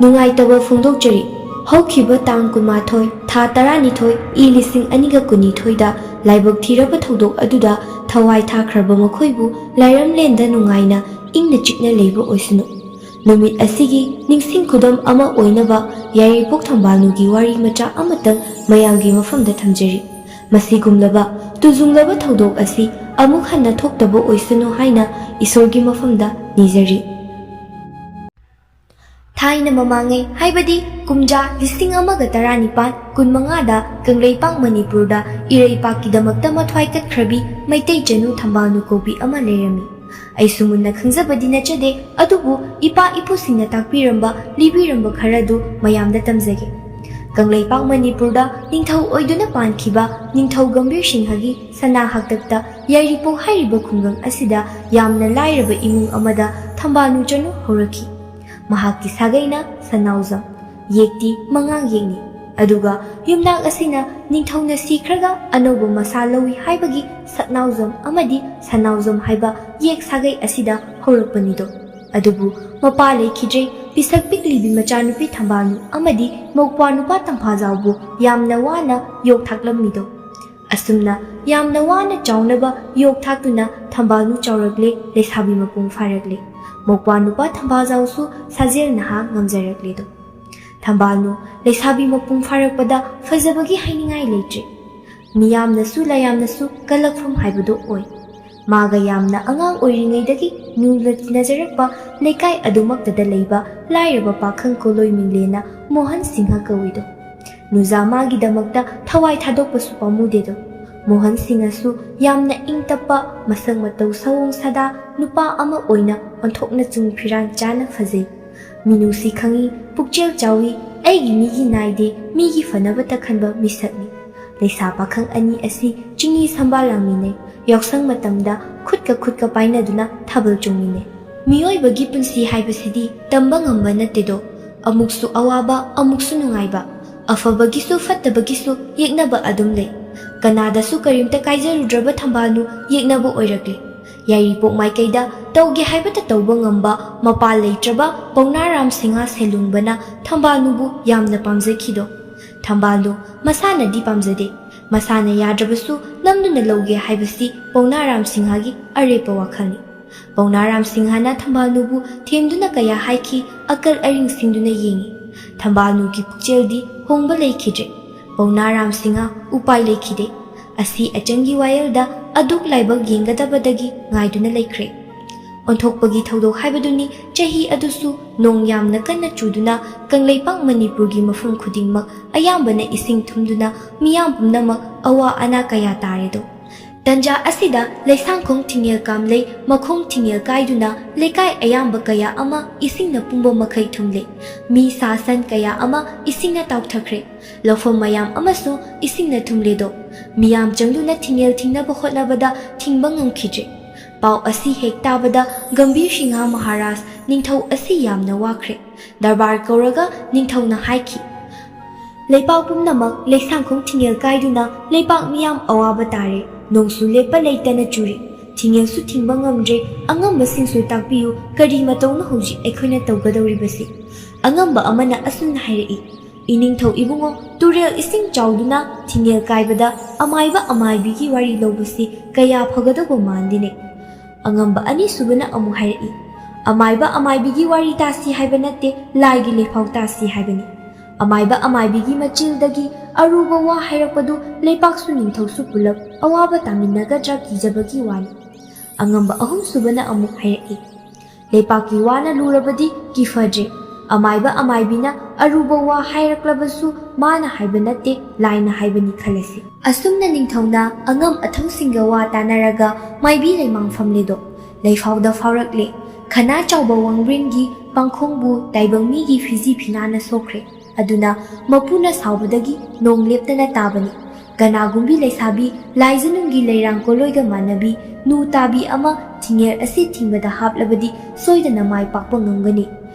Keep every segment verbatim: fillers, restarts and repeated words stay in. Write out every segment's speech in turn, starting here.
ꯅꯨꯡꯉꯥꯏꯇꯕ ꯐꯣꯡꯗꯣꯛꯆꯔꯤ꯫ ꯍꯧꯈꯤꯕ ꯇꯥꯡ ꯀꯨꯟꯃꯥꯊꯣꯏ, ꯊꯥ ꯇꯔꯥꯅꯤꯊꯣꯏ, ꯏ ꯂꯤꯁꯤꯡ ꯑꯅꯤꯒ ꯀꯨꯟꯅꯤꯊꯣꯏꯗ ꯂꯥꯏꯕꯛ ꯊꯤꯔꯕ ꯊꯧꯗꯣꯛ ꯑꯗꯨꯗ ꯊꯋꯥꯏ ꯊꯥꯈ꯭ꯔꯕ ꯃꯈꯣꯏꯕꯨ ꯂꯥꯏꯔꯝꯂꯦꯟꯗ ꯅꯨꯡꯉꯥꯏꯅ ꯏꯪꯅ ꯆꯤꯛꯅ ꯂꯩꯕ ꯑꯣꯏꯁꯅꯨ꯫ ꯅꯨꯃꯤꯠ ꯑꯁꯤꯒꯤ ꯅꯤꯡꯁꯤꯡ ꯈꯨꯗꯝ ꯑꯃ ꯑꯣꯏꯅꯕ ꯌꯥꯏꯔꯤꯄꯣꯛ ꯊꯝꯕꯥꯜꯅꯨꯒꯤ ꯋꯥꯔꯤ ꯃꯆꯥ ꯑꯃꯇꯪ ꯃꯌꯥꯝꯒꯤ ꯃꯐꯝꯗ ꯊꯝꯖꯔꯤ꯫ ꯃꯁꯤꯒꯨꯝꯂꯕ ꯇꯨꯖꯨꯡꯂꯕ ꯊꯧꯗꯣꯛ ꯑꯁꯤ ꯑꯃꯨꯛ ꯍꯟꯅ ꯊꯣꯛꯇꯕ ꯑꯣꯏꯁꯅꯨ ꯍꯥꯏꯅ ꯏꯁꯣꯔꯒꯤ ꯃꯐꯝꯗ ꯅꯤꯖꯔꯤ꯫ ꯊꯥꯏꯅ ꯃꯃꯥꯡꯉꯩ, ꯍꯥꯏꯕꯗꯤ ꯀꯨꯝꯖꯥ ꯂꯤꯁꯤꯡ ꯑꯃꯒ ꯇꯔꯥꯅꯤꯄꯥꯟ ꯀꯨꯟꯃꯉꯥꯗ ꯀꯪꯂꯩꯄꯥꯛ ꯃꯅꯤꯄꯨꯔꯗ ꯏꯔꯩꯄꯥꯛꯀꯤꯗꯃꯛꯇ ꯃꯊ꯭ꯋꯥꯏ ꯀꯠꯈ꯭ꯔꯕꯤ ꯃꯩꯇꯩ ꯆꯅꯨ ꯊꯝꯕꯥꯜꯅꯨ ꯀꯧꯕꯤ ꯑꯃ ꯂꯩꯔꯝꯃꯤ꯫ ꯑꯩꯁꯨ ꯃꯨꯟꯅ ꯈꯪꯖꯕꯗꯤ ꯅꯠꯆꯗꯦ, ꯑꯗꯨꯕꯨ ꯏꯄꯥ ꯏꯄꯨꯁꯤꯡꯅ ꯇꯥꯛꯄꯤꯔꯝꯕ, ꯂꯤꯕꯤꯔꯝꯕ ꯈꯔꯗꯨ ꯃꯌꯥꯝꯗ ꯇꯝꯖꯒꯦ꯫ ꯀꯪꯂꯩꯄꯥꯛ ꯃꯅꯤꯄꯨꯔꯗ ꯅꯤꯡꯊꯧ ꯑꯣꯏꯗꯨꯅ ꯄꯥꯟꯈꯤꯕ ꯅꯤꯡꯊꯧ ꯒꯝꯚꯤꯔ ꯁꯤꯡꯍꯒꯤ ꯁꯅꯥ ꯍꯥꯛꯇꯛꯇ ꯌꯥꯏꯔꯤꯄꯣꯛ ꯍꯥꯏꯔꯤꯕ ꯈꯨꯡꯒꯪ ꯑꯁꯤꯗ ꯌꯥꯝꯅ ꯂꯥꯏꯔꯕ ꯏꯃꯨꯡ ꯑꯃꯗ ꯊꯝꯕꯥꯜꯅꯨ ꯆꯅꯨ ꯍꯧꯔꯛꯈꯤ꯫ ꯃꯍꯥꯛꯀꯤ ꯁꯥꯒꯩꯅ ꯁꯅꯥꯎꯖꯝ, ꯌꯦꯛꯇꯤ ꯃꯉꯥꯡ ꯌꯦꯛꯅꯤ꯫ ꯑꯗꯨꯒ ꯌꯨꯝꯅꯥꯛ ꯑꯁꯤꯅ ꯅꯤꯡꯊꯧꯅ ꯁꯤꯈ꯭ꯔꯒ ꯑꯅꯧꯕ ꯃꯁꯥ ꯂꯧꯏ ꯍꯥꯏꯕꯒꯤ ꯁꯛꯅꯥꯎꯖꯝ ꯑꯃꯗꯤ ꯁꯅꯥꯎꯖꯝ ꯍꯥꯏꯕ ꯌꯦꯛ ꯁꯥꯒꯩ ꯑꯁꯤꯗ ꯍꯧꯔꯛꯄꯅꯤꯗꯣ꯫ ꯑꯗꯨꯕꯨ ꯃꯄꯥ ꯂꯩꯈꯤꯗ꯭ꯔꯦ, ꯄꯤꯁꯛ ꯄꯤꯛꯂꯤꯕꯤ ꯃꯆꯥꯅꯨꯄꯤ ꯊꯝꯕꯥꯜꯅꯨ ꯑꯃꯗꯤ ꯃꯧꯄ꯭ꯋꯥ ꯅꯨꯄꯥ ꯇꯝꯐꯥꯖꯥꯎꯕꯨ ꯌꯥꯝꯅ ꯋꯥꯅ ꯌꯣꯛ ꯊꯥꯛꯂꯝꯃꯤꯗꯣ꯫ ꯑꯁꯨꯝꯅ ꯌꯥꯝꯅ ꯋꯥꯅ ꯆꯥꯎꯅꯕ ꯌꯣꯛ ꯊꯥꯛꯇꯨꯅ ꯊꯝꯕꯥꯜꯅꯨ ꯆꯥꯎꯔꯛꯂꯦ, ꯂꯩꯁꯥꯕꯤ ꯃꯄꯨꯡ ꯐꯥꯔꯛꯂꯦ꯫ ꯃꯧꯄ꯭ꯋꯥ ꯅꯨꯄꯥ ꯊꯝꯕꯥꯜꯖꯥꯎꯁꯨ ꯁꯥꯖꯦꯜ ꯅꯍꯥ ꯉꯝꯖꯔꯛꯂꯦꯗꯣ꯫ ꯊꯝꯕꯥꯜꯅꯨ ꯂꯩꯁꯥꯕꯤ ꯃꯄꯨꯡ ꯐꯥꯔꯛꯄꯗ ꯐꯖꯕꯒꯤ ꯍꯥꯏꯅꯤꯡꯉꯥꯏ ꯂꯩꯇ꯭ꯔꯦ꯫ ꯃꯤꯌꯥꯝꯅꯁꯨ ꯂꯥꯌꯥꯝꯅꯁꯨ ꯀꯜꯂꯛꯐꯝ ꯍꯥꯏꯕꯗꯨ ꯑꯣꯏ꯫ ꯃꯥꯒ ꯌꯥꯝꯅ ꯑꯉꯥꯡ ꯑꯣꯏꯔꯤꯉꯩꯗꯒꯤ ꯂꯨꯅ ꯇꯤꯟꯅꯖꯔꯛꯄ ꯂꯩꯀꯥꯏ ꯑꯗꯨꯃꯛꯇꯗ ꯂꯩꯕ ꯂꯥꯏꯔꯕ ꯄꯥꯈꯪ ꯀꯣꯂꯣꯏ ꯃꯤꯡꯂꯦꯟꯅ ꯃꯣꯍꯟ ꯁꯤꯡꯍ ꯀꯧꯏꯗꯣ꯫ ꯅꯨꯖꯥ ꯃꯥꯒꯤꯗꯃꯛꯇ ꯊꯋꯥꯏ ꯊꯥꯗꯣꯛꯄꯁꯨ ꯄꯥꯝꯃꯨꯗꯦꯗꯣ꯫ ꯃꯣꯍꯟ ꯁꯤꯡꯍꯁꯨ ꯌꯥꯝꯅ ꯏꯪ ꯇꯞꯄ, ꯃꯁꯛ ꯃꯇꯧ ꯁꯑꯣꯡ ꯁꯥꯗꯥ ꯅꯨꯄꯥ ꯑꯃ ꯑꯣꯏꯅ ꯑꯣꯟꯊꯣꯛꯅ ꯆꯨꯡ ꯐꯤꯔꯥꯟ ꯆꯥꯅ ꯐꯖꯩ꯫ ꯃꯤꯅꯨꯡꯁꯤ ꯈꯪꯏ, ꯄꯨꯛꯆꯦꯜ ꯆꯥꯎꯏ, ꯑꯩꯒꯤ ꯃꯤꯒꯤ ꯅꯥꯏꯗꯦ, ꯃꯤꯒꯤ ꯐꯅꯕꯇ ꯈꯟꯕ ꯃꯤꯁꯛꯅꯤ꯫ ꯂꯩꯁꯥ ꯄꯥꯈꯪ ꯑꯅꯤ ꯑꯁꯤ ꯆꯤꯡꯃꯤ ꯁꯝꯕꯥꯜ ꯂꯥꯡꯃꯤꯟꯅꯩ꯫ ꯌꯥꯎꯁꯪ ꯃꯇꯝꯗ ꯈꯨꯠꯀ ꯈꯨꯠꯀ ꯄꯥꯏꯅꯗꯨꯅ ꯊꯥꯕꯜ ꯆꯣꯡꯃꯤꯟꯅꯩ꯫ ꯃꯤꯑꯣꯏꯕꯒꯤ ꯄꯨꯟꯁꯤ ꯍꯥꯏꯕꯁꯤꯗꯤ ꯇꯝꯕ ꯉꯝꯕ ꯅꯠꯇꯦꯗꯣ꯫ ꯑꯃꯨꯛꯁꯨ ꯑꯋꯥꯕ, ꯑꯃꯨꯛꯁꯨ ꯅꯨꯡꯉꯥꯏꯕ, ꯑꯐꯕꯒꯤꯁꯨ ꯐꯠꯇꯕꯒꯤꯁꯨ ꯌꯦꯛꯅꯕ ꯑꯗꯨꯝ ꯂꯩ꯫ ꯀꯅꯥꯗꯁꯨ ꯀꯔꯤꯝꯇ ꯀꯥꯏꯖꯔꯨꯗ꯭ꯔꯕ ꯊꯝꯕꯥꯜꯅꯨ ꯌꯦꯛꯅꯕ ꯑꯣꯏꯔꯛꯂꯦ꯫ ꯌꯥꯏꯔꯤꯄꯣꯛ ꯃꯥꯏꯀꯩꯗ ꯇꯧꯒꯦ ꯍꯥꯏꯕꯇ ꯇꯧꯕ ꯉꯝꯕ ꯃꯄꯥꯜ ꯂꯩꯇ꯭ꯔꯕ ꯄꯧꯅꯥ ꯔꯥꯝ ꯁꯤꯡꯍ ꯁꯦꯜꯂꯨꯡꯕꯅ ꯊꯝꯕꯥꯜꯅꯨꯕꯨ ꯌꯥꯝꯅ ꯄꯥꯝꯖꯈꯤꯗꯣ꯫ ꯊꯝꯕꯥꯜꯅꯨ ꯃꯁꯥꯅꯗꯤ ꯄꯥꯝꯖꯗꯦ꯫ ꯃꯁꯥꯅ ꯌꯥꯗ꯭ꯔꯕꯁꯨ ꯅꯝꯗꯨꯅ ꯂꯧꯒꯦ ꯍꯥꯏꯕꯁꯤ ꯄꯧꯅꯥ ꯔꯥꯝ ꯁꯤꯡꯍꯒꯤ ꯑꯔꯦꯞꯄ ꯋꯥꯈꯜꯅꯤ꯫ ꯄꯧꯅꯥ ꯔꯥꯝ ꯁꯤꯡꯍꯅ ꯊꯝꯕꯥꯜꯅꯨꯕꯨ ꯊꯦꯝꯗꯨꯅ ꯀꯌꯥ ꯍꯥꯏꯈꯤ, ꯑꯀꯜ ꯑꯔꯤꯡ ꯁꯤꯡꯗꯨꯅ ꯌꯦꯡꯉꯤ꯫ ꯊꯝꯕꯥꯜꯅꯨꯒꯤ ꯄꯨꯛꯆꯦꯜꯗꯤ ꯍꯣꯡꯕ ꯂꯩꯈꯤꯗ꯭ꯔꯦ꯫ ꯄꯧꯅꯥ ꯔꯥꯝ ꯁꯤꯡꯍ ꯎꯄꯥꯏ ꯂꯩꯈꯤꯗꯦ꯫ ꯑꯁꯤ ꯑꯆꯪꯒꯤ ꯋꯥꯌꯦꯜꯗ ꯑꯗꯨꯛ ꯂꯥꯏꯕꯛ ꯌꯦꯡꯒꯗꯕꯗꯒꯤ ꯉꯥꯏꯗꯨꯅ ꯂꯩꯈ꯭ꯔꯦ꯫ ꯑꯣꯟꯊꯣꯛꯄꯒꯤ ꯊꯧꯗꯣꯛ ꯍꯥꯏꯕꯗꯨꯅꯤ꯫ ꯆꯍꯤ ꯑꯗꯨꯁꯨ ꯅꯣꯡ ꯌꯥꯝꯅ ꯀꯟꯅ ꯆꯨꯗꯨꯅ ꯀꯪꯂꯩꯄꯥꯛ ꯃꯅꯤꯄꯨꯔꯒꯤ ꯃꯐꯝ ꯈꯨꯗꯤꯡꯃꯛ ꯑꯌꯥꯝꯕꯅ ꯏꯁꯤꯡ ꯊꯨꯝꯗꯨꯅ ꯃꯤꯌꯥꯝ ꯄꯨꯝꯅꯃꯛ ꯑꯋꯥ ꯑꯅꯥ ꯀꯌꯥ ꯇꯥꯔꯦꯗꯣ꯫ ꯇꯟꯖꯥ ꯑꯁꯤꯗ ꯂꯩꯁꯥꯡꯈꯣꯡ ꯊꯤꯡꯉꯦꯜ ꯀꯥꯝꯂꯩ ꯃꯈꯣꯡ ꯊꯤꯡꯉꯦꯜ ꯀꯥꯏꯗꯨꯅ ꯂꯩꯀꯥꯏ ꯑꯌꯥꯝꯕ ꯀꯌꯥ ꯑꯃ ꯏꯁꯤꯡꯅ ꯄꯨꯝꯕ ꯃꯈꯩ ꯊꯨꯝꯂꯦ꯫ ꯃꯤ ꯁꯥ ꯁꯟ ꯀꯌꯥ ꯑꯃ ꯏꯁꯤꯡꯅ ꯇꯥꯎꯊꯈ꯭ꯔꯦ꯫ ꯂꯧꯐꯝ ꯃꯌꯥꯝ ꯑꯃꯁꯨ ꯏꯁꯤꯡꯅ ꯊꯨꯝꯂꯦꯗꯣ꯫ ꯃꯤꯌꯥꯝ ꯆꯪꯗꯨꯅ ꯊꯤꯡꯉꯦꯜ ꯊꯤꯡꯅꯕ ꯍꯣꯠꯅꯕꯗ ꯊꯤꯡꯕ ꯉꯝꯈꯤꯗ꯭ꯔꯦ꯫ ꯄꯥꯎ ꯑꯁꯤ ꯍꯦꯛ ꯇꯥꯕꯗ ꯒꯝꯚꯤꯔ ꯁꯤꯡꯍ ꯃꯍꯥꯔꯥꯖ ꯅꯤꯡꯊꯧ ꯑꯁꯤ ꯌꯥꯝꯅ ꯋꯥꯈ꯭ꯔꯦ꯫ ꯗꯔꯕꯥꯔ ꯀꯧꯔꯒ ꯅꯤꯡꯊꯧꯅ ꯍꯥꯏꯈꯤ, "ꯂꯩꯄꯥꯛ ꯄꯨꯝꯅꯃꯛ ꯂꯩꯁꯥꯡꯈꯣꯡ ꯊꯤꯡꯉꯦꯜ ꯀꯥꯏꯗꯨꯅ ꯂꯩꯄꯥꯛ ꯃꯤꯌꯥꯝ ꯑꯋꯥꯕ ꯇꯥꯔꯦ꯫ ꯅꯣꯡꯁꯨ ꯂꯦꯞꯄ ꯂꯩꯇꯅ ꯆꯨꯔꯤ꯫ ꯊꯤꯡꯉꯦꯜꯁꯨ ꯊꯤꯡꯕ ꯉꯝꯗ꯭ꯔꯦ꯫ ꯑꯉꯝꯕꯁꯤꯡꯁꯨ ꯇꯥꯛꯄꯤꯌꯨ, ꯀꯔꯤ ꯃꯇꯧꯅꯣ ꯍꯧꯖꯤꯛ ꯑꯩꯈꯣꯏꯅ ꯇꯧꯒꯗꯧꯔꯤꯕꯁꯤ?" ꯑꯉꯝꯕ ꯑꯃꯅ ꯑꯁꯨꯝꯅ ꯍꯥꯏꯔꯛꯏ, "ꯏꯅꯤꯡꯊꯧ ꯏꯕꯨꯡꯉꯣ, ꯇꯨꯔꯦꯜ ꯏꯁꯤꯡ ꯆꯥꯎꯗꯨꯅ ꯊꯤꯡꯉꯦꯜ ꯀꯥꯏꯕꯗ ꯑꯃꯥꯏꯕ ꯑꯃꯥꯏꯕꯤꯒꯤ ꯋꯥꯔꯤ ꯂꯧꯕꯁꯤ ꯀꯌꯥ ꯐꯒꯗꯧꯕ ꯃꯥꯟꯗꯦꯅꯦ꯫" ꯑꯉꯝꯕ ꯑꯅꯤꯁꯨꯕꯅ ꯑꯃꯨꯛ ꯍꯥꯏꯔꯛꯏ, "ꯑꯃꯥꯏꯕ ꯑꯃꯥꯏꯕꯤꯒꯤ ꯋꯥꯔꯤ ꯇꯥꯁꯤ ꯍꯥꯏꯕ ꯅꯠꯇꯦ, ꯂꯥꯏꯒꯤ ꯂꯩꯐꯥꯎ ꯇꯥꯁꯤ ꯍꯥꯏꯕꯅꯤ꯫ ꯑꯃꯥꯏꯕ ꯑꯃꯥꯏꯕꯤꯒꯤ ꯃꯆꯤꯜꯗꯒꯤ ꯑꯔꯨꯕ ꯋꯥ ꯍꯥꯏꯔꯛꯄꯗꯨ ꯂꯩꯄꯥꯛꯁꯨ ꯅꯤꯡꯊꯧꯁꯨ ꯄꯨꯂꯞ ꯑꯋꯥꯕ ꯇꯥꯃꯤꯟꯅꯒꯗ꯭ꯔꯥ ꯀꯤꯖꯕꯒꯤ ꯋꯥꯅꯤ꯫" ꯑꯉꯝꯕ ꯑꯍꯨꯝꯁꯨꯕꯅ ꯑꯃꯨꯛ ꯍꯥꯏꯔꯛꯏ, "ꯂꯩꯄꯥꯛꯀꯤ ꯋꯥꯅ ꯂꯨꯔꯕꯗꯤ ꯀꯤꯐꯗ꯭ꯔꯦ꯫ ꯑꯃꯥꯏꯕ ꯑꯃꯥꯏꯕꯤꯅ ꯑꯔꯨꯕ ꯋꯥ ꯍꯥꯏꯔꯛꯂꯕꯁꯨ ꯃꯥꯅ ꯍꯥꯏꯕ ꯅꯠꯇꯦ, ꯂꯥꯏꯅ ꯍꯥꯏꯕꯅꯤ ꯈꯜꯂꯁꯤ꯫" ꯑꯁꯨꯝꯅ ꯅꯤꯡꯊꯧꯅ ꯑꯉꯝ ꯑꯊꯧꯁꯤꯡꯒ ꯋꯥ ꯇꯥꯅꯔꯒ ꯃꯥꯏꯕꯤ ꯂꯩꯃꯥꯡ ꯐꯝꯂꯦꯗꯣ꯫ ꯂꯩꯐꯥꯎꯗ ꯐꯥꯎꯔꯛꯂꯦ꯫ ꯈꯅꯥ ꯆꯥꯎꯕ ꯋꯥꯡꯕ꯭ꯔꯦꯟꯒꯤ ꯄꯥꯡꯈꯣꯡꯕꯨ ꯇꯥꯏꯕꯪ ꯃꯤꯒꯤ ꯐꯤꯖꯤ ꯐꯤꯅꯥꯅ ꯁꯣꯛꯈ꯭ꯔꯦ꯫ ꯑꯗꯨꯅ ꯃꯄꯨꯅ ꯁꯥꯎꯕꯗꯒꯤ ꯅꯣꯡ ꯂꯦꯞꯇꯅ ꯇꯥꯕꯅꯤ꯫ ꯀꯅꯥꯒꯨꯝꯕꯤ ꯂꯩꯁꯥꯕꯤ ꯂꯥꯏꯖꯅꯨꯡꯒꯤ ꯂꯩꯔꯥꯡ ꯀꯣꯂꯣꯏꯒ ꯃꯥꯟꯅꯕꯤ ꯅꯨ ꯇꯥꯕꯤ ꯑꯃ ꯊꯤꯡꯉꯦꯜ ꯑꯁꯤ ꯊꯤꯡꯕꯗ ꯍꯥꯞꯂꯕꯗꯤ ꯁꯣꯏꯗꯅ ꯃꯥꯏ ꯄꯥꯛꯄ ꯉꯝꯒꯅꯤ꯫